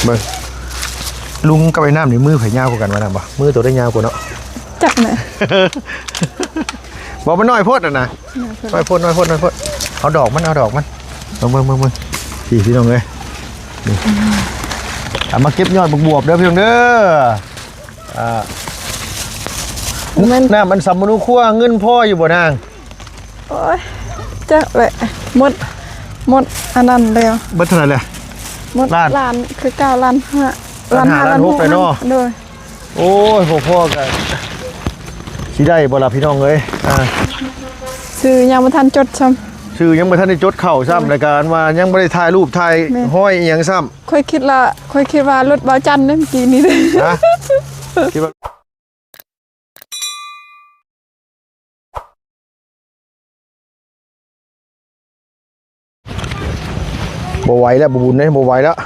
ເບິ່ງ ລຸງກັບໄອ້ນ້ຳນີ້ມືໃຜຍາວກວ່າກັນວະ ນ້ຳບໍ່? ມືໂຕໃດຍາວກວ່າເນາະ? ຈັກນະ ບໍ່ ມັນນ້ອຍໂພດຫັ້ນນະ. ນ້ອຍໂພດ ນ້ອຍໂພດ ນ້ອຍໂພດ ນ້ອຍໂພດ. ເອົາດອກມັນ ເອົາດອກມັນ. ເບິ່ງ ເບິ່ງ ເບິ່ງ ເບິ່ງ ພີ່ ພີ່ນ້ອງເອີຍ ນີ້ ເອົາມາເກັບຍອດບັກບວບເດີພີ່ນ້ອງເດີ. ອ່າ ແມ່ນ ນ້ຳອັນສຳມະນູຄົວ ເງິນພໍຢູ່ບໍ່ນາງ? ໂອ້ຍ ຈັກແຫຼະ ໝົດ ໝົດອັນນັ້ນແລ້ວ. ເບິດເທົ່າໃດແຫຼະ? ໝົດລ້ານ ລ້ານຄືເກົ່າ ລ້ານຫ້າ ລ້ານຫ້າ ລ້ານຫົກ ລ້ານຫົກເລີຍເນາະ. ໂດຍ. ໂອ້ຍ ບໍ່ພໍກໍຊິໄດ້ບໍ່ລະພີ່ນ້ອງເອີຍ? ອ່າ ຊື່ຍັງບໍ່ທັນຈົດຊ້ຳ ຊື່ຍັງບໍ່ທັນໄດ້ຈົດເຂົ້າຊ້ຳ ແລ້ວກໍອັນວ່າຍັງບໍ່ໄດ້ຖ່າຍຮູບຖ່າຍ ແມ່ນ ຮ້ອຍອີ່ຫຍັງຊ້ຳ. ຂ້ອຍຄິດລະ ຂ້ອຍຄິດວ່າລົດບ່າວຈັນເດ້ ມື້ກີ້ນີ້ເດ້. ຮະ? ຄິດວ່າ ບໍ່ໄຫວແລ້ວ ບໍ່ບຸນເດ້ ບໍ່ໄຫວແລ້ວ.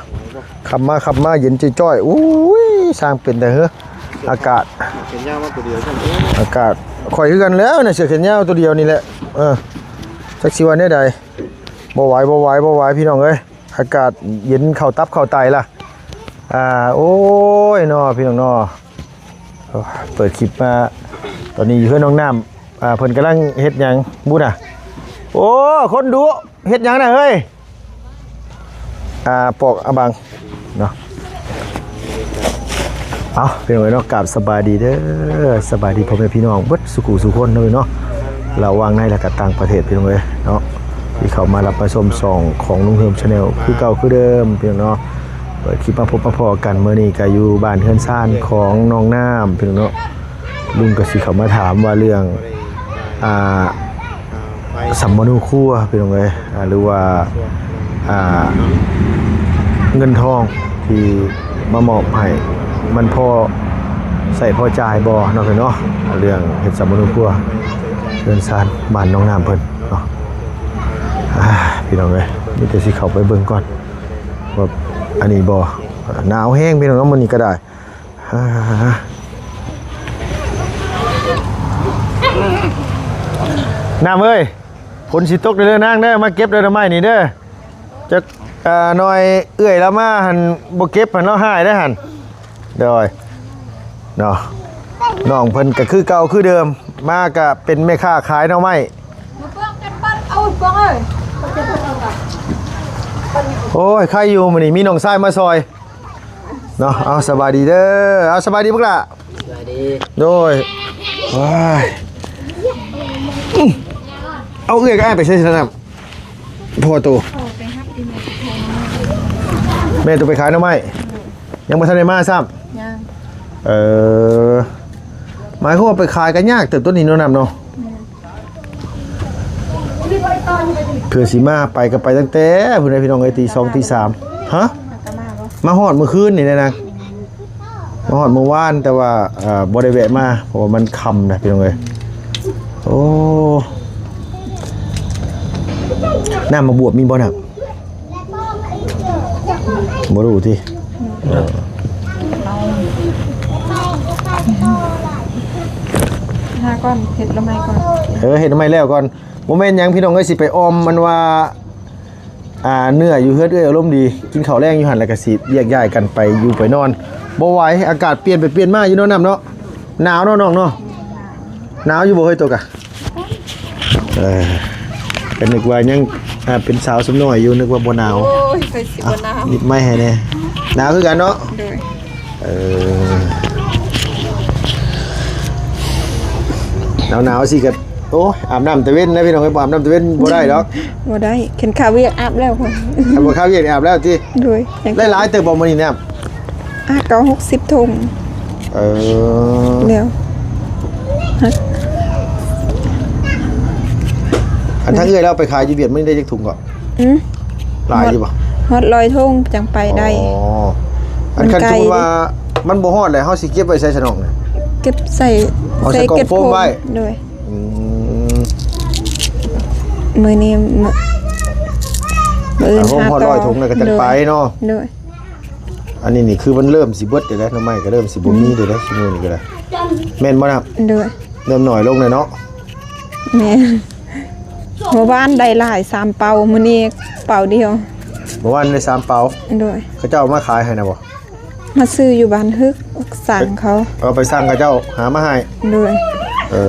ຂັບມາ ຂັບມາ ເຢັນຈ້ອຍໆ. ໂອ້ຍ ຊ່າງເປັນແຕ່ເຮີ ອາກາດ ແຂນຍາວມາຕົວດຽວ ອາກາດ ຂ້ອຍຄືກັນແລ້ວນະ ເສື້ອແຂນຍາວຕົວດຽວນີ້ແຫຼະ. ເອີ ຈັກຊິວ່າແນວໃດ ບໍ່ໄຫວ ບໍ່ໄຫວ ບໍ່ໄຫວ ພີ່ນ້ອງເອີຍ. ອາກາດເຢັນເຂົ້າຕັບເຂົ້າໄຕລະ. ອ່າ ໂອ້ຍເນາະ ພີ່ນ້ອງເນາະ. ເປີດຄລິບມາ ຕອນນີ້ຢູ່ເຮືອນນ້ອງນ້ຳ ອ່າ ເພິ່ນກຳລັງເຮັດຫຍັງບຸນນະ? ໂອ້ ຄົນດຸ ເຮັດຫຍັງນະເຮີ້ຍ? ອ່າ ປອກອະບັງເນາະ. ເອົາ ພີ່ນ້ອງເອີຍເນາະ ກາບສະບາຍດີເດີ ສະບາຍດີພໍ່ແມ່ພີ່ນ້ອງເບິດສູ່ຄູ່ສູ່ຄົນເນາະ ເນາະ ລະຫວ່າງໃນ ແລະກະຕ່າງປະເທດ ພີ່ນ້ອງເອີຍເນາະ. ທີ່ເຂົ້າມາຮັບມາຊົມຊ່ອງຂອງລຸງເຮີມ Channel ຄືເກົ່າຄືເດີມ ພີ່ນ້ອງເນາະ. ເປີດຄລິບມາພົບມາພໍ້ກັນ ມື້ນີ້ກະຢູ່ບ້ານເຮືອນຊານຂອງນ້ອງນ້ຳ ພີ່ນ້ອງເນາະ. ລຸງກະຊິເຂົ້າມາຖາມວ່າເລື່ອງ ອ່າ ສຳມະນູຄົວ ພີ່ນ້ອງເອີຍ ອ່າ ຫຼືວ່າ ອ່າ ເງິນທອງທີ່ມາມອບໃຫ້ ມັນພໍໃຊ້ພໍຈ່າຍບໍ່ເນາະ ເນາະ. ເລື່ອງເຮັດສຳມະນູຄົວເຮືອນຊານບ້ານນ້ອງນ້ຳເພິ່ນເນາະ. ອ່າ ພີ່ນ້ອງເອີຍ ມີແຕ່ຊິເຂົ້າໄປເບິ່ງກ່ອນວ່າອັນນີ້ບໍ່. ໜາວແຮງ ພີ່ນ້ອງເນາະ ມື້ນີ້ກະໄດ້. ອ່າ ນ້ຳເອີຍ ຝົນຊິຕົກເດີນາງເດີ ມາເກັບເດີໜໍ່ໄມ້ນີ້ເດີ. ຈັກ ອ່າ ໜ້ອຍເອື້ອຍລາວມາຫັ້ນ ບໍ່ເກັບຫັ້ນ ລາວຮ້າຍເດ້ຫັ້ນ. ໂດຍ ເນາະ ນ້ອງເພິ່ນກະຄືເກົ່າຄືເດີມ ມາກະເປັນແມ່ຄ້າຂາຍໜໍ່ໄມ້. ໂອ້ຍ ໃຄຢູ່ ມື້ນີ້ມີນ້ອງຊາຍມາຊ່ອຍ. ເນາະ ເອົາ ສະບາຍດີເດີ ເອົາ ສະບາຍດີບັກຫຼ້າ ສະບາຍດີ ໂດຍ ວ້າຍ ເອົາ ເອື້ອຍກັບອ້າຍໄປໃສຊັ້ນນະ ພໍ່ໂຕ ແມ່ໂຕໄປຂາຍໜໍ່ໄມ້ ຍັງບໍ່ທັນໄດ້ມາຊ້ຳ ຍັງ ເອີ ໝາຍຄວາມວ່າໄປຂາຍກໍຍາກເຕີບໂຕນີ້ເນາະ ນ້ຳເນາະ. ເພື່ອຊິມາ ໄປກໍໄປຕັ້ງແຕ່ພຸ້ນແຫຼະ ພີ່ນ້ອງເອີຍ ຕີສອງຕີສາມ ຮະ ມາຮອດມື້ຄືນນີ້ແຫຼະນະ ມາຮອດມື້ວານ ແຕ່ວ່າ ເອີ ບໍ່ໄດ້ແວະມາ ເພາະວ່າມັນຄ່ຳນະ ພີ່ນ້ອງເອີຍ. ໂອ້ ນ້ຳໝາກບວບມີບໍ່ນະ? ບໍ່ຮູ້ຕິ ເອີ ຫາກ່ອນ ເຮັດໜໍ່ໄມ້ກ່ອນ ເອີ ເຮັດໜໍ່ໄມ້ແລ້ວກ່ອນ. ບໍ່ແມ່ນຫຍັງພີ່ນ້ອງເອີຍ ຊິໄປອ່ອມ ມັນວ່າ ອ່າ ເນື້ອຢູ່ເຮືອນເອື້ອຍອາລົມດີ ກິນເຂົ້າແລງຢູ່ຫັ້ນ ແລ້ວກໍຊິແຍກຍ້າຍກັນໄປຢູ່ໄປນອນ. ບໍ່ໄຫວ ອາກາດປ່ຽນໄປປ່ຽນມາຢູ່ເນາະ ນ້ຳເນາະ ໜາວເນາະ ນ້ອງເນາະ. ໜາວຢູ່ບໍ່ເຮີ້ຍໂຕກະ? ເອີ ກໍນຶກວ່າຍັງ ອ່າ ເປັນສາວສ່ຳນ້ອຍຢູ່ ນຶກວ່າບໍ່ໜາວ. ໂອ້ຍ ຂ້ອຍຊິບໍ່ໜາວ ອ່ະ ຫຍິບໄມ້ໃຫ້ແດ່. ໜາວຄືກັນເນາະ? ໂດຍ. ເອີ ໜາວໆ ຊິກະ ໂອ້ຍ ອາບນ້ຳຕາເວັນນະພີ່ນ້ອງເອີຍ ບໍ່ອາບນ້ຳຕາເວັນບໍ່ໄດ້ດອກ. ບໍ່ໄດ້ ຄັນຄາວຽກອາບແລ້ວ. ຄັນບໍ່ຄາວຽກອາບແລ້ວຕິ? ໂດຍ. ຫຼາຍໆ ເຕີບບໍ່ມື້ນີ້ນ້ຳ? ອາ ກໍຫົກສິບຖົງ. ເອີ ແລ້ວ ອັນທາງເອື້ອຍລາວໄປຂາຍຢູ່ຫວຽດມື້ນີ້ໄດ້ຈັກຖົງເກາະ? ອື ຫຼາຍຢູ່ບໍ່? ຮອດຮ້ອຍຖົງຈັ່ງໄປໄດ້. ອໍ ອັນຄັນສົມມຸດວ່າມັນບໍ່ຮອດແລ້ວ ເຮົາຊິເກັບໄວ້ໃສສະນ້ອງ? ເກັບໃສ່ ເອົາໃສ່ ໃສ່ກ່ອງໂຟມໄວ້. ໂດຍ. ອືມ ມື້ນີ້ ມື້ ມື້ອື່ນ ຖ້າຫົວຮ້ອຍຖົງແລ້ວກໍຈັ່ງໄປເນາະ. ໂດຍ. ອັນນີ້ນີ້ຄືມັນເລີ່ມຊິເບິດແລ້ວເດ້ ໜໍ່ໄມ້ກໍເລີ່ມຊິບໍ່ມີແລ້ວເດ້ ອືມ ຊຸມື້ນີ້ກໍໄດ້ ແມ່ນບໍ່ນະ? ໂດຍ. ເລີ່ມໜ້ອຍລົງແລ້ວເນາະ. ແມ່ນ. ເມື່ອວານໄດ້ຫຼາຍ ສາມເປົາ ມື້ນີ້ເປົາດຽວ. ເມື່ອວານໄດ້ສາມເປົາ. ໂດຍ. ເຂົາເຈົ້າມາຂາຍໃຫ້ນະບໍ່? ມາຊື້ຢູ່ບ້ານຮຶກ ສັ່ງເຂົາ. ເອົາໄປສັ່ງເຂົາເຈົ້າຫາມາໃຫ້. ໂດຍ. ເອີ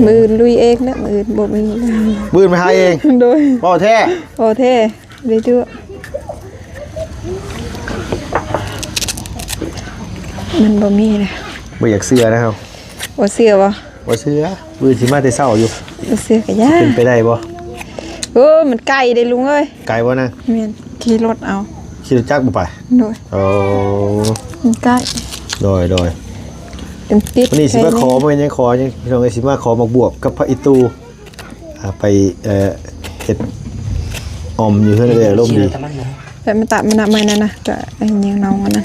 ມື້ອື່ນລຸຍເອງເດີ ມື້ອື່ນບໍ່ມີ. ມື້ອື່ນໄປຫາເອງ. ໂດຍ. ເວົ້າແທ້? ເວົ້າແທ້. ໄດ້ຕົວະ ມັນບໍ່ມີນະ. ບໍ່ຢາກເຊື່ອນະເຮົາ. ບໍ່ເຊື່ອບໍ່? ບໍ່ເຊື່ອ. ມື້ອື່ນຊິມາແຕ່ເຊົ້າຢູ່. ບໍ່ເຊື່ອກໍຢ່າ. ເປັນໄປໄດ້ບໍ່? ໂອ້ ມັນໄກເດ້ລຸງເອີຍ. ໄກບໍ່ນະ? ແມ່ນ. ຂີ່ລົດເອົາ. ຂີ່ລົດຈັກບໍ່ໄປ? ໂດຍ. ໂອ້ ມັນໄກ. ໂດຍ ໂດຍ. ເປັນຕິດ. ມື້ນີ້ຊິມາຂໍ ບໍ່ແມ່ນຫຍັງ ຂໍຫຍັງ ພີ່ນ້ອງເອີຍ ຊິມາຂໍໝາກບວບກັບຜັກອີ່ຕູ່. ອ່າ ໄປ ເອີ ເຮັດອ່ອມຢູ່ເຮືອນເອື້ອຍ ອາລົມດີ. ແບບມາຕາກມັນນະ ໄມ້ນັ້ນນະ ກະໄອ້ຫຍັງເນົ່າຫັ້ນນະ.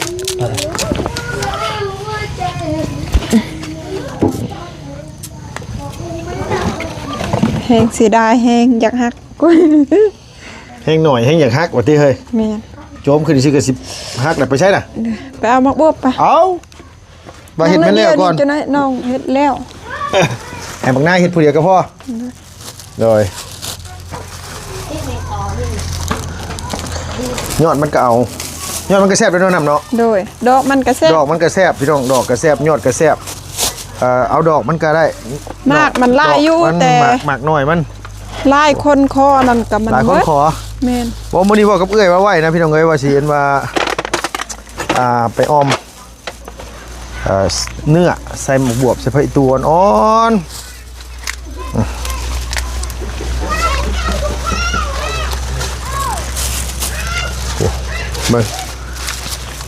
ແຮງເສຍດາຍ ແຮງຢາກຮັກ. ແຮງໜ້ອຍແຮງຢາກຮັກວ່າຕິເຮີ້ຍ. ແມ່ນ. ໂຈມຂຶ້ນຊື່ກະຊິຮັກແລ້ວ ໄປໃສນະ? ໄປເອົາໝາກບວບໄປ. ເອົາ ວ່າເຮັດແມ່ນແລ້ວກ່ອນ. ນ້ອງເຮັດແລ້ວ. ໃຫ້ບັກນາເຮັດຜູ້ດຽວກໍພໍ. ໂດຍ. ຍອດມັນກໍເອົາ ຍອດມັນກໍແຊບເດ້ເນາະ ນ້ຳເນາະ. ໂດຍ. ດອກມັນກໍແຊບ ດອກມັນກໍແຊບ ພີ່ນ້ອງ ດອກກໍແຊບ ຍອດກໍແຊບ. ເອີ ເອົາດອກມັນກໍໄດ້. ໝາກມັນຫຼາຍຢູ່ ແຕ່ໝາກ ໝາກໜ້ອຍມັນ ຫຼາຍຄົນຂໍນັ້ນກໍມັນ ຫຼາຍຄົນຂໍ. ແມ່ນ. ບໍ່ ມື້ນີ້ເວົ້າກັບເອື້ອຍວ່າໄວ້ນະ ພີ່ນ້ອງເອີຍ ວ່າຊິເຫັນວ່າ ອ່າ ໄປອ່ອມ ເອີ ເນື້ອໃສ່ໝາກບວບ ໃສ່ຜັກອີ່ຕູ່ອ່ອນໆ. ໂອ້ ເບິ່ງ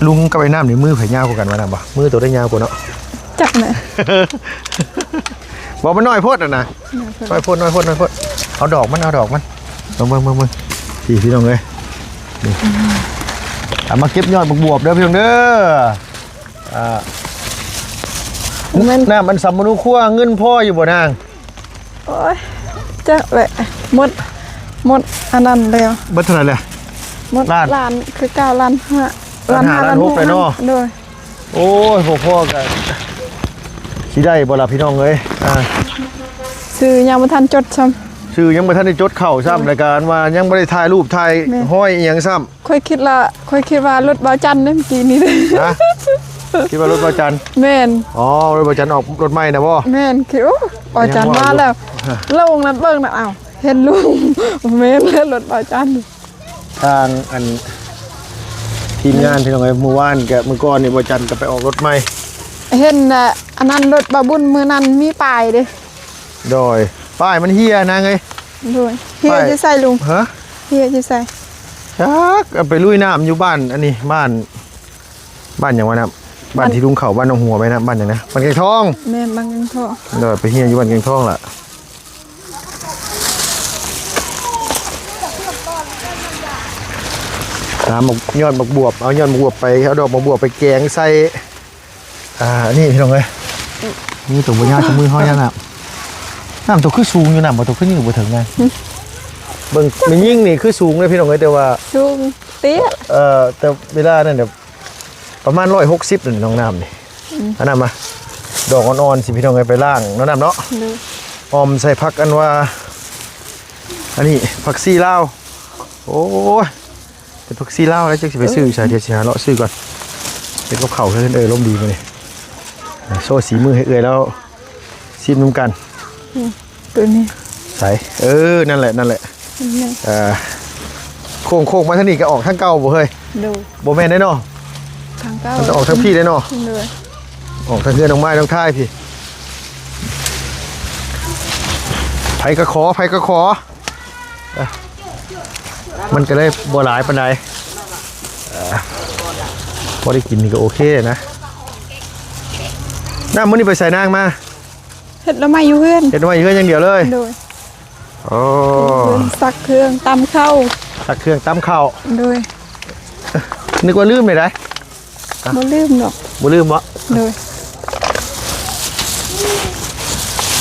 ລຸງກັບໄອ້ນ້ຳນີ້ ມືໃຜຍາວກວ່າກັນວະນະ? ບໍ່ ມືໂຕໃດຍາວກວ່າເນາະ? ຈັກນະ. ບໍ່ ມັນນ້ອຍໂພດຫັ້ນນະ. ນ້ອຍໂພດ ນ້ອຍໂພດ ນ້ອຍໂພດ. ເອົາດອກມັນ ເອົາດອກມັນ. ເບິ່ງ ເບິ່ງ ເບິ່ງ ເບິ່ງ ພີ່ ພີ່ນ້ອງເອີຍ ນີ້ ເອົາມາເກັບຍອດໝາກບວບເດີ ພີ່ນ້ອງເດີ. ອ່າ ແມ່ນ ນ້ຳອັນສຳມະນູຄົວ ເງິນພໍຢູ່ບໍ່ນາງ? ໂອ້ຍ ຈັກແຫຼະ ໝົດ ໝົດອັນນັ້ນແລ້ວ. ເບິດເທົ່າໃດແລ້ວ? ໝົດ ລ້ານ ລ້ານຄືເກົ່າ ລ້ານຫ້າ ລ້ານຫ້າ ລ້ານຫົກ ລ້ານຫົກແລ້ວເນາະ. ໂດຍ. ໂອ້ຍ ບໍ່ພໍກໍຊິໄດ້ບໍ່ລະ ພີ່ນ້ອງເອີຍ? ອ່າ ຊື່ຍັງບໍ່ທັນຈົດຊ້ຳ ຊື່ຍັງບໍ່ທັນໄດ້ຈົດເຂົ້າຊ້ຳ. ໂດຍ. ແລ້ວກໍອັນວ່າຍັງບໍ່ໄດ້ຖ່າຍຮູບ ຖ່າຍ ແມ່ນ ຮ້ອຍອີ່ຫຍັງຊ້ຳ. ຂ້ອຍຄິດລະ ຂ້ອຍຄິດວ່າລົດບ່າວຈັນເດ້ ມື້ກີ້ນີ້ເດ້. ຮະ? ຄິດວ່າລົດບ່າວຈັນ? ແມ່ນ. ອໍ ລົດບ່າວຈັນອອກລົດໃໝ່ນະບໍ່? ແມ່ນ. ຄິດ ໂອ້ ບ່າວຈັນມາແລ້ວ. ລົງນັ້ນເບິ່ງນະ ອ້າວ ເຫັນລຸງ ແມ່ນແລ້ວ ລົດບ່າວຈັນ. ທາງອັນທີມງານ ພີ່ນ້ອງເອີຍ ມື້ວານກັບມື້ກ່ອນນີ້ ບ່າວຈັນກໍໄປອອກລົດໃໝ່. ເຫັນ ອາ ອັນນັ້ນລົດບ່າວບຸນມື້ນັ້ນມີປ້າຍເດ້. ໂດຍ. ປ້າຍມັນເຫ່ຍນາງເອີຍ. ໂດຍ. ເຫ່ຍຢູ່ໃສລຸງ? ຮະ? ເຫ່ຍຢູ່ໃສ? ຈັກ ເອົາໄປລຸຍນ້ຳຢູ່ບ້ານ ອັນນີ້ ບ້ານ ບ້ານຫຍັງວະນະ? ບ້ານ ບ້ານທີ່ລຸງເຂົ້າ ບ້ານໜອງຫົວໄປນະ ບ້ານຫຍັງນະ? ບ້ານແກງທອງ. ແມ່ນ ບ້ານແກງທອງ. ໂດຍ. ໄປເຫ່ຍຢູ່ບ້ານແກງທອງລະ. ຫາໝາກ ຍອດໝາກບວບ ເອົາຍອດໝາກບວບໄປ ເອົາດອກໝາກບວບໄປແກງໃສ່ ອ່າ ນີ້ພີ່ນ້ອງເອີຍ ນີ້ໂຕບໍ່ຍາວ ໂຕມືເຮົາຍັງນະ. ນ້ຳໂຕຄືສູງຢູ່ ນ້ຳບໍ່ ໂຕຄືນີ້ບໍ່ເຖິງນະ. ເບິ່ງແມ່ຍິງນີ້ຄືສູງເດ້ພີ່ນ້ອງເອີຍ ແຕ່ວ່າສູງເຕ້ຍ ເອີ ແຕ່ເວລານັ້ນແບບ ປະມານຮ້ອຍຫົກສິບນີ້ ນ້ອງນ້ຳນີ້. ອືມ ອັນນັ້ນມາ ດອກອ່ອນໆ ຊິພີ່ນ້ອງເອີຍ ໄປລ້າງເນາະ ນ້ຳເນາະ. ໂດຍ. ອ່ອມໃສ່ຜັກ ອັນວ່າ ອັນນີ້ ຜັກຊີລາວ. ໂອ້ຍ ເປັນຜັກຊີລາວແລ້ວ ຈັກຊິໄປຊື້ຢູ່ໃສ. ເອີ ດຽວຊິຫາເລາະຊື້ກ່ອນ. ເຮັດກັບເຂົ້າເຮືອນ ເອີ ລົມດີມື້ນີ້. ອ່າ ໂຊສີມືໃຫ້ເອື້ອຍລາວຊີມນຳກັນ. ອືມ ໂຕນີ້ ໃສ? ເອີ ນັ້ນແຫຼະ ນັ້ນແຫຼະ. ເອີ ໂຄ້ງໆ ມາທາງນີ້ກໍອອກທາງເກົ່າບໍ່ເຮີ້ຍ? ໂດຍ. ບໍ່ແມ່ນເດ້ເນາະ ທາງເກົ່າ ມັນຕ້ອງອອກທາງພີ້ເດ້ເນາະ. ໂດຍ. ອອກທາງເຮືອນນ້ອງໄມ້ນ້ອງທ້າຍພີ້. ໃຜກໍຂໍ ໃຜກໍຂໍ. ເອີ ມັນກໍໄດ້ບໍ່ຫຼາຍປານໃດ. ເອີ ພໍໄດ້ກິນນີ້ກໍໂອເຄນະ. ນ້ຳ ມື້ນີ້ໄປໃສນາງມາ? ເຮັດໜໍ່ໄມ້ຢູ່ເຮືອນ. ເຮັດໜໍ່ໄມ້ຢູ່ເຮືອນຢ່າງດຽວເລີຍ? ໂດຍ. ອໍ ເຮັດຢູ່ເຮືອນ ຊັກເຄື່ອງຕຳເຂົ້າ. ຊັກເຄື່ອງຕຳເຂົ້າ. ໂດຍ. ນຶກວ່າລືມໄດ້ໃດ. ບໍ່ລືມດອກ. ບໍ່ລືມບໍ? ໂດຍ.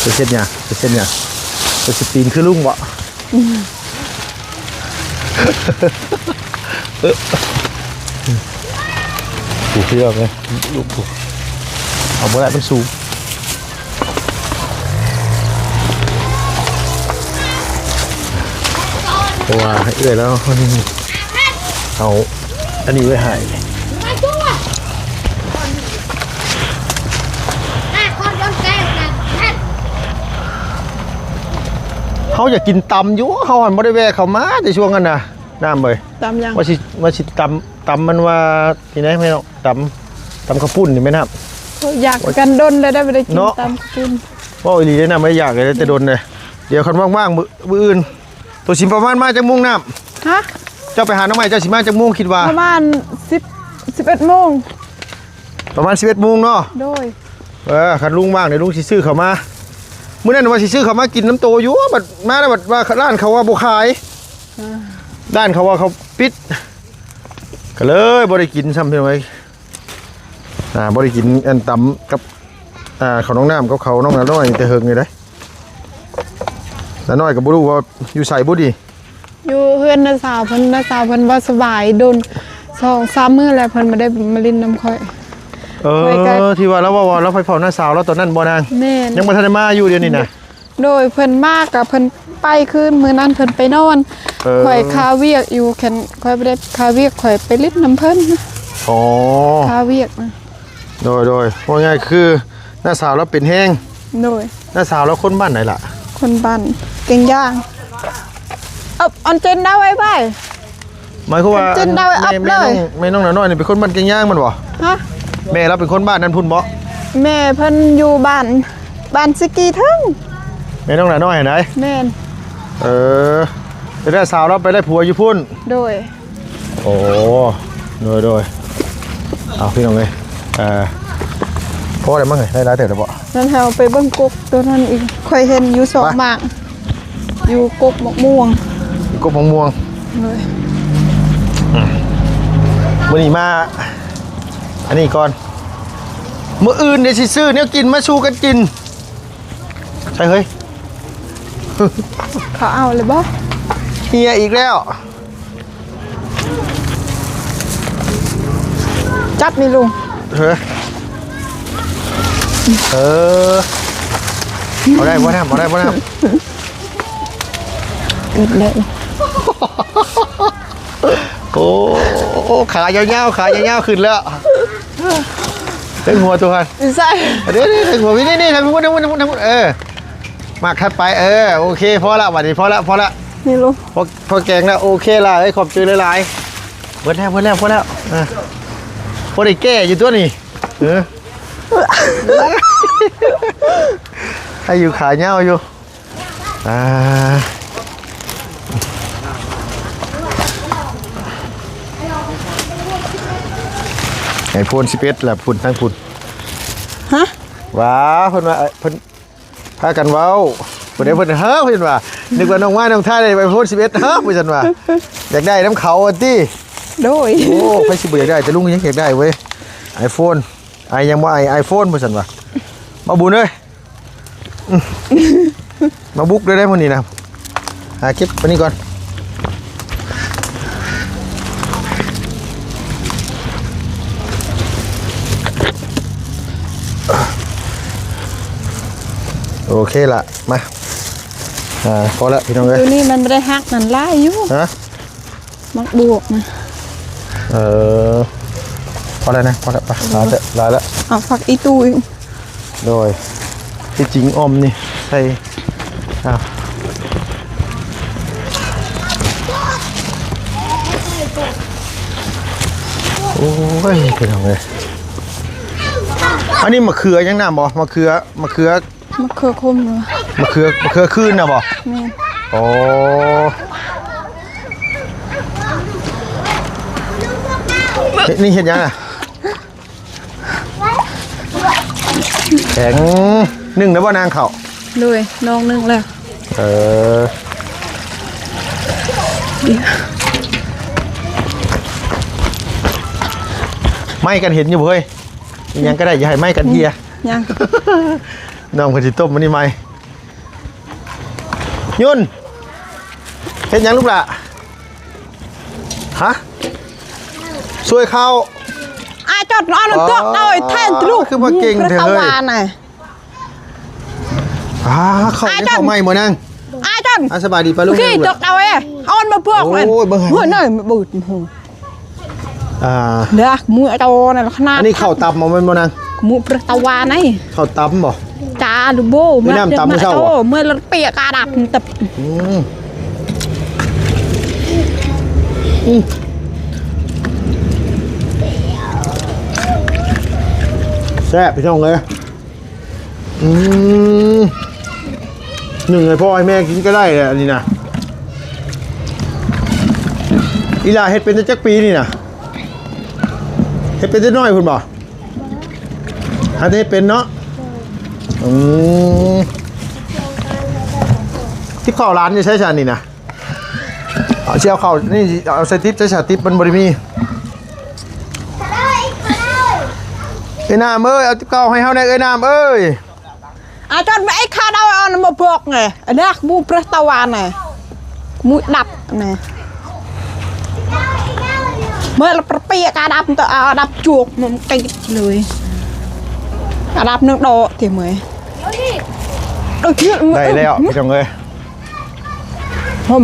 ໄປເຮັດຫຍັງ? ໄປເຮັດຫຍັງ? ໄປຊິປີນຄືລຸງບໍ? ອືມ ເອີ ປູກເຄືອງເລີຍ ລູກປູກ ເອົາບໍ່ໄດ້ ມັນສູງ. ເພາະວ່າໃຫ້ເອື້ອຍແລ້ວ ມັນ ເອົາອັນນີ້ໄວ້ໃຫ້. ເຮົາຢາກກິນຕຳຢູ່ ເຮົາຫັ້ນບໍ່ໄດ້ແວ່ເຂົ້າມາແຕ່ຊ່ວງນັ້ນນະ ນ້ຳເອີຍ. ຕຳຫຍັງ? ວ່າຊິ ວ່າຊິຕຳ ຕຳມັນວ່າທີ່ໃດແມ່ເນາະ ຕຳ ຕຳເຂົ້າປຸ້ນນີ້ແມ່ນ້ຳ. ຢາກຄືກັນ ດົນແລ້ວໄດ້ບໍ່ໄດ້ກິນ ເນາະ ຕຳເຂົ້າປຸ້ນ. ເວົ້າອີ່ຫຼີເດ້ນ້ຳ ໄດ້ຢາກເລີຍ ແຕ່ດົນເລີຍ. ດຽວຄັນວ່າງໆ ມື້ ມື້ອື່ນ ໂຕຊິປະມານມາຈັກໂມງນ້ຳ? ຮະ? ເຈົ້າໄປຫາໜໍ່ໄມ້ ເຈົ້າຊິມາຈັກໂມງຄິດວ່າ? ປະມານສິບ ສິບເອັດໂມງ. ປະມານສິບເອັດໂມງເນາະ? ໂດຍ. ເອີ ຄັນລຸງວ່າງນີ້ ລຸງຊິຊື້ເຂົ້າມາ. ມື້ນັ້ນວ່າຊິຊື້ເຂົ້າມາກິນນຳໂຕຢູ່ ບັດມາແລ້ວບັດວ່າຮ້ານເຂົາວ່າບໍ່ຂາຍ. ເອີ ຮ້ານເຂົາວ່າເຂົາປິດ ກໍເລີຍບໍ່ໄດ້ກິນຊ້ຳ ພີ່ນ້ອງເອີຍ. ອ່າ ບໍ່ໄດ້ກິນອັນຕຳກັບ ອ່າ ເຂົ້ານ້ອງນ້ຳກັບເຂົ້ານ້ອງນ້ອຍແຕ່ເຫິງນີ້ເດ້. ນ້ອຍກໍບໍ່ຮູ້ວ່າຢູ່ໃສບຸນີ້. ຢູ່ເຮືອນນ້າສາວເພິ່ນ ນ້າສາວເພິ່ນບໍ່ສະບາຍດົນ ສອງສາມມື້ແລ້ວ ເພິ່ນບໍ່ໄດ້ມາຫຼິ້ນນຳຂ້ອຍ. ເອີ ຂ້ອຍກໍ ທີ່ວ່າລາວເວົ້າວ່າລາວໄປເຝົ້ານ້າສາວລາວຕອນນັ້ນບໍ່ນາງ? ແມ່ນ. ຍັງບໍ່ທັນໄດ້ມາຢູ່ດຽວນີ້ນະ? ໂດຍ ເພິ່ນມາກໍເພິ່ນໄປຄືນ ມື້ນັ້ນເພິ່ນໄປນອນ. ເອີ ຂ້ອຍຄາວຽກຢູ່ ຄັນຂ້ອຍບໍ່ໄດ້ຄາວຽກ ຂ້ອຍໄປຫຼິ້ນນຳເພິ່ນ. ອໍ ຄາວຽກນະ. ໂດຍ ໂດຍ ເວົ້າງ່າຍຄືນ້າສາວລາວເປັນແຮງ. ໂດຍ. ນ້າສາວລາວຄົນບ້ານໃດລະ? ຄົນບ້ານແກ້ງຢາງ. ເອີ ອັນເຈັນດາວໄວໆ ໝາຍຄວາມວ່າ ອັນເຈັນດາວໄວອັບເລີຍ. ແມ່ນ້ອງ ແມ່ນ້ອງໜ້ານ້ອຍນີ້ເປັນຄົນບ້ານແກ້ງຢາງແມ່ນບໍ່? ຮະ? ແມ່ລາວເປັນຄົນບ້ານນັ້ນພຸ້ນບໍ່? ແມ່ເພິ່ນຢູ່ບ້ານ ບ້ານຊິກີເທິງ. ແມ່ນ້ອງໜ້ານ້ອຍຫັ້ນໃດ? ແມ່ນ. ເອີ ແຕ່ນ້າສາວລາວໄປໄດ້ຜົວຢູ່ພຸ້ນ. ໂດຍ. ໂອ້ ໂດຍ ໂດຍ. ເອົາ ພີ່ນ້ອງເອີຍ ເອີ ພໍແລ້ວມັ້ງເອີຍ ໄດ້ຫຼາຍເຕີບແລ້ວບໍ່? ນັ້ນເຮົາໄປເບິ່ງກົກໂຕນັ້ນອີກ ຂ້ອຍເຫັນຢູ່ສອງໝາກ ຢູ່ກົກໝາກມ່ວງ ຢູ່ກົກໝາກມ່ວງ. ໂດຍ. ອືມ ມື້ນີ້ມາອັນນີ້ກ່ອນ ມື້ອື່ນເດຊິຊື້ແນວກິນມາສູ່ກັນກິນ. ໃຊ່ເຮີ້ຍ ເຂົາເອົາແລ້ວບໍ່? ເຮຍອີກແລ້ວ. ຈັບນີ້ລຸງ. ເຮີ້ຍ ເອີ ເອົາໄດ້ບໍ່ນ້ຳ ເອົາໄດ້ບໍ່ນ້ຳ? ເອີ ໄດ້. ໂອ້ ຂາຍາວໆ ຂາຍາວໆ ຂຶ້ນແລ້ວ ເທິງຫົວຕົວຫັ້ນ. ຢູ່ໃສ? ເດ້ໆ ເທິງຫົວ ນີ້ໆ ທາງພຸ້ນ ທາງພຸ້ນ ທາງພຸ້ນ ເອີ ໝາກຖັດໄປ ເອີ ໂອເຄ ພໍລະ ບາດນີ້ພໍລະ ພໍລະ ນີ້ລູກ ພໍ ພໍແກງແລ້ວ ໂອເຄລະ ເອີຍ ຂອບໃຈຫຼາຍໆ. ເບິດແລ້ວ ເບິດແລ້ວ ພໍແລ້ວ ເອີ ພໍໄດ້ແກ້ຢູ່ຕົວນີ້ ເອີ ໃຫ້ຢູ່ ຂາຍາວຢູ່. ອ່າ ໄອໂຟນສິບເອັດລະພຸ້ນ ທາງພຸ້ນ. ຮະ? ຫວາ ເພິ່ນວ່າ ເອີ ເພິ່ນພາກັນເວົ້າ ເພິ່ນໄດ້ ເພິ່ນ ເຮີ້ ເພິ່ນວ່າ ນຶກວ່ານ້ອງມາ ນ້ອງທ້າຍໄດ້ໄອໂຟນສິບເອັດ ເຮີ້ ວ່າຊັ້ນວ່າ ຢາກໄດ້ນຳເຂົາວ່າຕິ. ໂດຍ. ໂອ້ ໃຜຊິບໍ່ຢາກໄດ້ ແຕ່ລຸງຍັງຢາກໄດ້ເວີຍ ໄອໂຟນ. ໄອຍັງບໍ່ໄອ ໄອໂຟນ ວ່າຊັ້ນວ່າ ມາບຸນເອີຍ. ອືມ ມາບຸກໄດ້ໄດ໋ມື້ນີ້ນະ. ຫາເກັບໄປນີ້ກ່ອນ. ໂອເຄລະ ມາ ອ່າ ພໍລະ ພີ່ນ້ອງເອີຍ. ໂຕນີ້ມັນບໍ່ໄດ້ຫັກນັ້ນ ຫຼາຍຢູ່. ຮະ? ໝາກບວກນະ. ເອີ ພໍແລ້ວນະ ພໍແລ້ວ ໄປ ຫຼາຍແລ້ວ ຫຼາຍແລ້ວ. ເອົາຜັກອີ່ຕູອີກ. ໂດຍ ທີ່ຈິງອ້ອມນີ້ໃສ່ ອ້າວ ໂອ້ຍ ພີ່ນ້ອງເອີຍ ອັນນີ້ມະເຂືອຫຍັງນະບໍ່? ມະເຂືອ ມະເຂືອ ມະເຂືອຂົມເນາະ ມະເຂືອ ມະເຂືອຄືນນະບໍ່? ແມ່ນ. ອໍ ເຮັດ ນີ້ເຮັດຫຍັງນະ? ແຂງ ໜຶ້ງແລ້ວບໍ່ນາງເຂົ້າ? ໂດຍ ນ້ອງໜຶ້ງແລ້ວ. ເອີ ໄມ້ກັນເຫັນຢູ່ບໍ່ເຮີ້ຍ? ອີຫຍັງກໍໄດ້ ຢ່າໃຫ້ໄມ້ກັນເຮຍ. ຫຍັງ? ນ້ອງເພິ່ນຊິຕົ້ມອັນນີ້ໃໝ່. ຍຸນ ເຮັດຫຍັງລູກຫຼ້າ? ຮະ? ຊ່ວຍເຂົ້າ. ອາ ຈອດ ເອົາ ເອີ ຕົກເອົາ ແທນລູກ ຄືວ່າເກັ່ງແທ້ເຮີ້ຍ. ອາ ເຂົ້າ ອາ ເຂົ້າໃໝ່ບໍ່ນາງ? ອາ ຈອດ ອາ ສະບາຍດີປ້າລຸງ. ຕົກເອົາ ເອົາມາບວກ. ໂອ້ຍ ເບິ່ງໃຫ້ ເບິ່ງ ເບິ່ງ. ອ່າ ເດີ ໝູເອົາໂຕນັ້ນຂະໜາດ ອັນນີ້ເຂົ້າຕຳເອົາແມ່ນບໍ່ນາງ? ໝູເພິ່ນຕະວານໄດ ເຂົ້າຕຳບໍ່? ຈ້າ ລູກໂບ ເອີ ນ້ຳຕຳມື້ເຊົ້າບໍ່? ເມື່ອລະປຽກກະດັບ ອືມ ອືມ ແຊບພີ່ນ້ອງເອີຍ. ອືມ ໜຶ້ງໃຫ້ພໍ່ໃຫ້ແມ່ກິນກໍໄດ້ແຫຼະ ອັນນີ້ນະ. ອີຫຼ້າເຮັດເປັນແຕ່ຈັກປີນີ້ນະ? ເຮັດເປັນແຕ່ນ້ອຍພຸ້ນບໍ່? ຫາແຕ່ເຮັດເປັນເນາະ. ອືມ ຕິບເຂົ້າຫຼານຢູ່ໃສຊັ້ນນີ້ນະ? ເອົາ ຊິເອົາເຂົ້ານີ້ ເອົາໃສ່ຕິບໃສ່ສາຕິບ ມັນບໍ່ໄດ້ມີ. ເອີຍ ນ້ຳເອີຍ ເອົາຕິບເຂົ້າໃຫ້ເຮົາແດ່ ເອີຍ ນ້ຳເອີຍ. ອາຈານ ໄອ້ຂ້າດາວອັນມາບອກໄງ ອັນນີ້ໝູເພິ່ນຕະວານໄງ ໝູດັບນະ ເມື່ອລະປະເປຍກະດັບ ຕະອາດັບຈຸກ ມັນຕິດເລີຍ ອາດັບໜຶ່ງດອກຕິເມື່ອຍ ໄດ້ແລ້ວ ອືມ ພີ່ນ້ອງເອີຍ. ຫອມ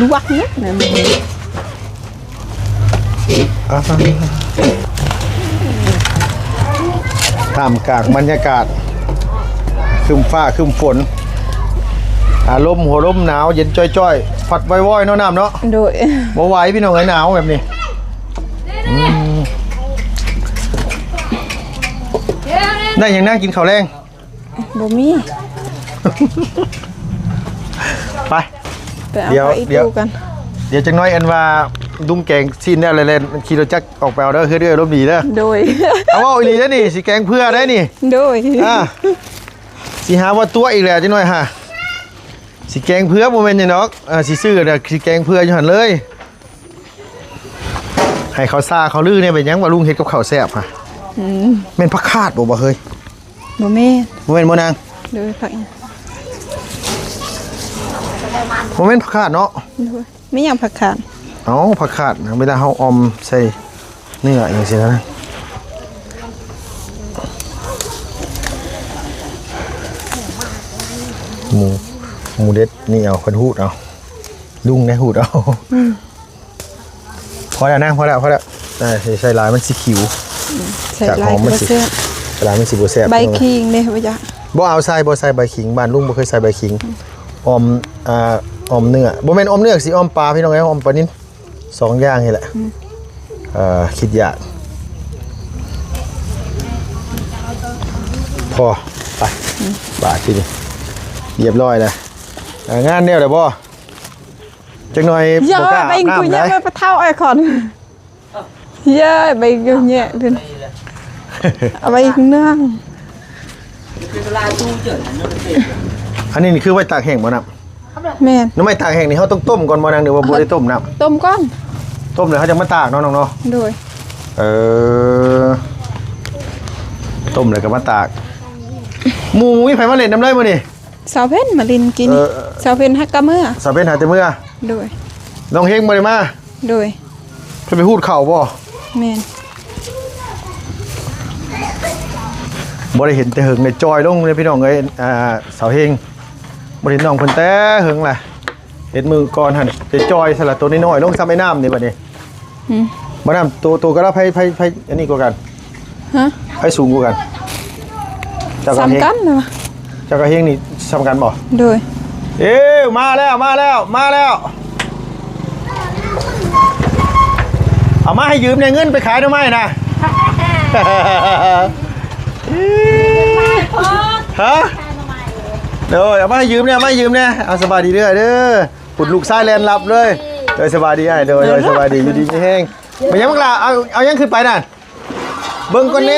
ລວກເນາະ ອ່າ ທ່າມກາງບັນຍາກາດ ຄຶ້ມຟ້າຄຶ້ມຝົນ ອາລົມຫົວລົມໜາວເຢັນຈ້ອຍໆ ພັດວອຍໆ ເນາະ ນ້ຳເນາະ. ໂດຍ ບໍ່ໄຫວພີ່ນ້ອງເອີຍ ໜາວແບບນີ້. ອືມ ໄດ້ຫຍັງນາ ກິນເຂົ້າແລງ? ບໍ່ມີ ໄປ ໄປເອົາ ດຽວ ພາອີ ດຽວ ຕູ້ກັນ ດຽວຈັກໜ້ອຍ ອັນວ່າລຸງແກງຊີ້ນແລ້ວ ແລ່ນຂີ່ລົດຈັກອອກໄປເອົາເດີ ເຮືອນເອື້ອຍລົມດີເດີ. ໂດຍ ເອົາ ເວົ້າອີ່ຫຼີເດ້ນີ້ ຊິແກງເຜືອໄດ້ນີ້. ໂດຍ ອ່າ ຊິຫາວ່າຕົວະອີກແລ້ວຈັກໜ້ອຍຫາ ຊິແກງເຜືອ ບໍ່ແມ່ນຫຍັງດອກ ອ່າ ຊິຊື້ແລ້ວ ຊິແກງເຜືອຢູ່ຫັ້ນເລີຍ. ໃຫ້ເຂົາຊາເຂົາລືແດ່ ເປັນຫຍັງວ່າລຸງເຮັດກັບເຂົ້າແຊບຫະ? ອືມ ແມ່ນຜັກຄາດບໍ່ ບໍ່ເຮີ້ຍ? ບໍ່ແມ່ນ ບໍ່ແມ່ນບໍ່ນາງ? ໂດຍ ຜັກຫຍັງ? ບໍ່ແມ່ນຜັກຄາດເນາະ? ໂດຍ ມີຫຍັງຜັກຄາດ? ເອົ້າ ຜັກຄາດນະ ເວລາເຮົາອ່ອມໃສ່ເນື້ອຫຍັງຊີ້ນະ ໝູ ໝູເດັດນີ້ເອົາ ເພິ່ນຮູດເອົາ ລຸງໄດ້ຮູດເອົາ. ອືມ ພໍແລ້ວນາງ ພໍແລ້ວ ພໍແລ້ວ. ອ່າ ໃສ່ຫຼາຍມັນຊິຂິວ. ອືມ ໃສ່ຫຼາຍມັນຊິບໍ່ແຊບ ໃສ່ຫຼາຍມັນຊິບໍ່ແຊບ. ໃບຂີງເດ້ ບໍ່ຢາກ ບໍ່ເອົາໃສ່ ບໍ່ໃສ່ໃບຂີງ ບ້ານລຸງບໍ່ເຄີຍໃສ່ໃບຂີງ. ອືມ ອ່ອມ ອ່າ ອ່ອມເນື້ອ ບໍ່ແມ່ນອ່ອມເນື້ອ ຊິອ່ອມປາ ພີ່ນ້ອງເອີຍ ອ່ອມປານິນ ສອງຢ່າງນີ້ແຫຼະ. ອືມ ເອີ ຄິດຢາກ ພໍ ໄປ ອືມ ບາດທີນີ້ ຮຽບຮ້ອຍແລ້ວ. ອ່າ ງານແນວໃດບໍ່? ຈັກໜ້ອຍ ເຢ້ ບໍ່ກ້າອາບນ້ຳ ໄປກຸຍ ໄດ້ ຍາມໄປປະເທົາໄອ້ຄອນ ເຢ້ ໄປຢູ່ແຍະເພິ່ນ ເອົາໄປອີກເນື່ອງ. ອັນນີ້ນີ້ຄືໄວ້ຕາກແຫ້ງບໍ່ນ້ຳ? ແມ່ນ ໜໍ່ໄມ້ຕາກແຫ້ງນີ້ເຮົາຕ້ອງຕົ້ມກ່ອນບໍ່ນາງ ຫຼືວ່າບໍ່ໄດ້ຕົ້ມນ້ຳ? ຕົ້ມກ່ອນ ຕົ້ມແລ້ວເຮົາຈັ່ງມາຕາກເນາະນ້ອງເນາະ. ໂດຍ ເອີ ຕົ້ມແລ້ວກໍມາຕາກ. ໝູ່ມີໃຜມາຫຼິ້ນນຳເລີຍມື້ນີ້? ສາວເພັນມາຫຼິ້ນກີ້ນີ້. ເອີ ສາວເພັນຫາກະເມືອ ສາວເພັນຫາແຕ່ເມືອ. ໂດຍ ນ້ອງເຮງບໍ່ໄດ້ມາ. ໂດຍ ເພິ່ນໄປຮູດເຂົ້າບໍ່? ແມ່ນ ບໍ່ໄດ້ເຫັນແຕ່ເຫິງເລີຍ ຈ່ອຍລົງເລີຍພີ່ນ້ອງເອີຍ. ອ່າ ສາວເຮງ ບໍ່ໄດ້ເຫັນນ້ອງເພິ່ນແຕ່ເຫິງແຫຼະ ເຫັນມື້ກ່ອນຫັ້ນ ແຕ່ຈ່ອຍຊະລະ ໂຕນ້ອຍໆລົງ ສ່ຳໄອ້ນ້ຳນີ້ບັດນີ້. ອືມ ບໍ່ນ້ຳ ໂຕ ໂຕກັບລາວໃຜ ໃຜ ໃຜອັນນີ້ກວ່າກັນ? ຮະ? ໃຜສູງກວ່າກັນ? ເຈົ້າກັບເຮງ ສ່ຳກັນນະ. ເຈົ້າກັບເຮງນີ້ສ່ຳກັນບໍ່? ໂດຍ ເອີ ມາແລ້ວ ມາແລ້ວ ມາແລ້ວ. ເອົາມາໃຫ້ຢືມແດ່ ເງິນໄປຂາຍໜໍ່ໄມ້ນະ. ຮະ? ໂດຍ ເອົາມາໃຫ້ຢືມແດ່ ເອົາມາໃຫ້ຢືມແດ່. ເອົາ ສະບາຍດີເດີ້ ເດີ້. ພຸ້ນລູກຊາຍແລ່ນລັບເລີຍ. ໂດຍ ສະບາຍດີອ້າຍ. ໂດຍ ໂດຍ ສະບາຍດີ ຢູ່ດີມີແຮງ. ເປັນຫຍັງບັກຫຼ້າ? ເອົາ ເອົາຫຍັງຂຶ້ນໄປນັ້ນ? ເບິ່ງກ່ອນແດ່.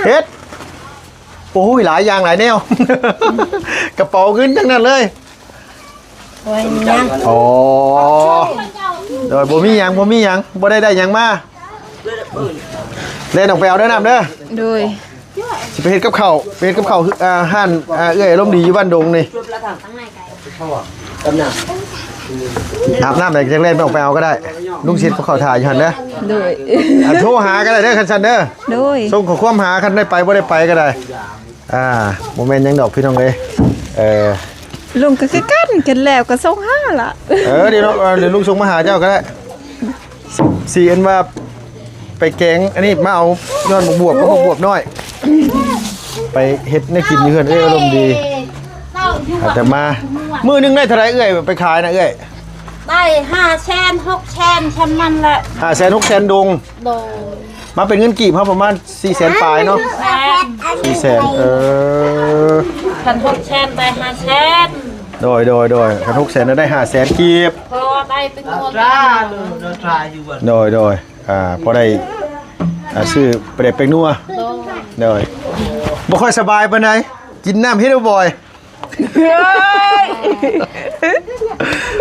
ເຮັດ ໂອ້ຍ ຫຼາຍຢ່າງຫຼາຍແນວ ກະເປົາເງິນທັງນັ້ນເລີຍ. ໂອ້ຍ ຍັງ ອໍ ໂດຍ ບໍ່ມີຫຍັງ ບໍ່ມີຫຍັງ ບໍ່ໄດ້ໄດ້ຫຍັງມາ. ແລ່ນອອກໄປເອົາເດີ້ນ້ຳເດີ້. ໂດຍ ຊິໄປເຮັດກັບເຂົ້າ ໄປເຮັດກັບເຂົ້າ ອ່າ ຮ້ານ ອ່າ ເອື້ອຍອາລົມດີຢູ່ບ້ານດົງນີ້. ອາບນ້ຳແລ້ວຈັ່ງແລ່ນອອກໄປເອົາກໍໄດ້. ລຸງຊິເຮັດກັບເຂົ້າຖ້າຢູ່ຫັ້ນເດີ້. ໂດຍ ອັນໂທຫາກໍໄດ້ເດີ້ ຄັນຊັ້ນເດີ້. ໂດຍ ສົ່ງຂໍ້ຄວາມຫາ ຄັນໄດ້ໄປບໍ່ໄດ້ໄປກໍໄດ້. ອ່າ ບໍ່ແມ່ນຫຍັງດອກພີ່ນ້ອງເອີຍ. ເອີ ລຸງກໍຄືກັນ ກັນແລ້ວກໍສົ່ງຫາລະ. ເອີ ດຽວເນາະ ເອີ ດຽວລຸງສົ່ງມາຫາເຈົ້າກໍໄດ້. ຊິອັນວ່າໄປແກງອັນນີ້ ມາເອົາຍອດໝາກບວບກັບໝາກບວບນ້ອຍ ໄປເຮັດແນວກິນຢູ່ເຮືອນເອື້ອຍ ອາລົມດີ. ອາດຕະມາ ມື້ໜຶ່ງໄດ້ເທົ່າໃດເອື້ອຍ ໄປຂາຍນະເອື້ອຍ? ໄດ້ຫ້າແສນ ຫົກແສນ ຊ່ຳນັ້ນແຫຼະ. ຫ້າແສນ ຫົກແສນດົງ. ໂດຍ. ມາເປັນເງິນກີບເຮົາປະມານສີ່ແສນປາຍເນາະ. ສີ່ແສນ ເອີ ຄັນຫົກແສນໄດ້ຫ້າແສນ. ໂດຍ ໂດຍ ໂດຍ ຄັນຫົກແສນໄດ້ຫ້າແສນກີບ. ພໍໄດ້ເປັນງົວ ໂດຍ ໂດຍ ອ່າ ພໍໄດ້ ອ່າ ຊື້ປາແດກແປ້ງນົວ. ໂດຍ. ໂດຍ. ບໍ່ຄ່ອຍສະບາຍປານໃດ ກິນນ້ຳເຮັດບໍ່ບ່ອຍ.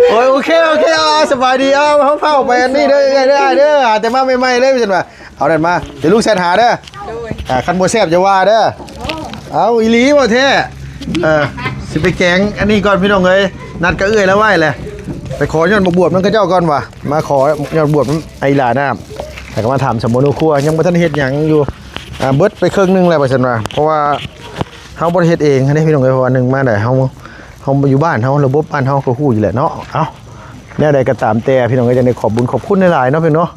ໂອ້ຍ ໂອເຄ ໂອເຄ ເອົາ ສະບາຍດີ. ເອົາ ເຮົາເຝົ້າໄປອັນນີ້ເດີ ເອີຍ ເດີ ເດີ ຫາແຕ່ມາໃໝ່ໆເລີຍ ວ່າຊັ້ນວ່າ. ເອົານັ້ນມາ ດຽວລຸງແຊດຫາເດີ. ໂດຍ. ອ່າ ຄັນບໍ່ແຊບຢ່າວ່າເດີ. ເອົາ ອີ່ຫຼີບໍ່ແທ້? ເອີ ຊິໄປແກງອັນນີ້ກ່ອນພີ່ນ້ອງເອີຍ ນັດກັບເອື້ອຍລາວໄວ້ແຫຼະ ໄປຂໍຍອດໝາກບວບນຳເຂົາເຈົ້າກ່ອນວ່າ ມາຂໍຍອດໝາກບວບນຳໄອ້ຫຼ້ານ້ຳ ແລ້ວກໍມາຖາມສຳມະໂນຄົວ ຍັງບໍ່ທັນເຮັດຫຍັງຢູ່. ອ່າ ເບິດໄປເຄິ່ງໜຶ່ງແລ້ວ ວ່າຊັ້ນວ່າ ເພາະວ່າ ເຮົາບໍ່ໄດ້ເຮັດເອງເດ້ພີ່ນ້ອງເອີຍ ເພາະວ່າໜຶ່ງມາໄດ້ ເຮົາ ເຮົາຢູ່ບ້ານເຮົາ ລະບົບບ້ານເຮົາກໍຮູ້ຢູ່ແຫຼະເນາະ. ເອົ້າ ແນວໃດກໍຕາມແຕ່ພີ່ນ້ອງເອີຍ ຈັ່ງໃດຂອບບຸນຂອບຄຸນຫຼາຍໆເນາະພີ່ນ້ອງເນາະ.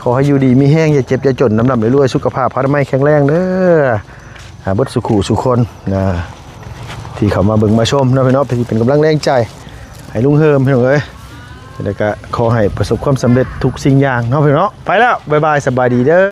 ຂໍໃຫ້ຢູ່ດີມີແຮງ ຢ່າເຈັບຢ່າຈົນ ລ່ຳໆລວຍໆ ສຸຂະພາບພະນາໄມແຂງແຮງເດີ ອ່າ ເບິດສູ່ຄູ່ສູ່ຄົນນະ ທີ່ເຂົ້າມາເບິ່ງມາຊົມເນາະພີ່ນ້ອງເນາະ ທີ່ເປັນກຳລັງແຮງໃຈໃຫ້ລຸງເຮີມພີ່ນ້ອງເອີຍ. ແລ້ວກໍຂໍໃຫ້ປະສົບຄວາມສຳເລັດທຸກສິ່ງຢ່າງເນາະພີ່ນ້ອງເນາະ. ໄປແລ້ວ ບາຍບາຍ ສະບາຍດີເດີ.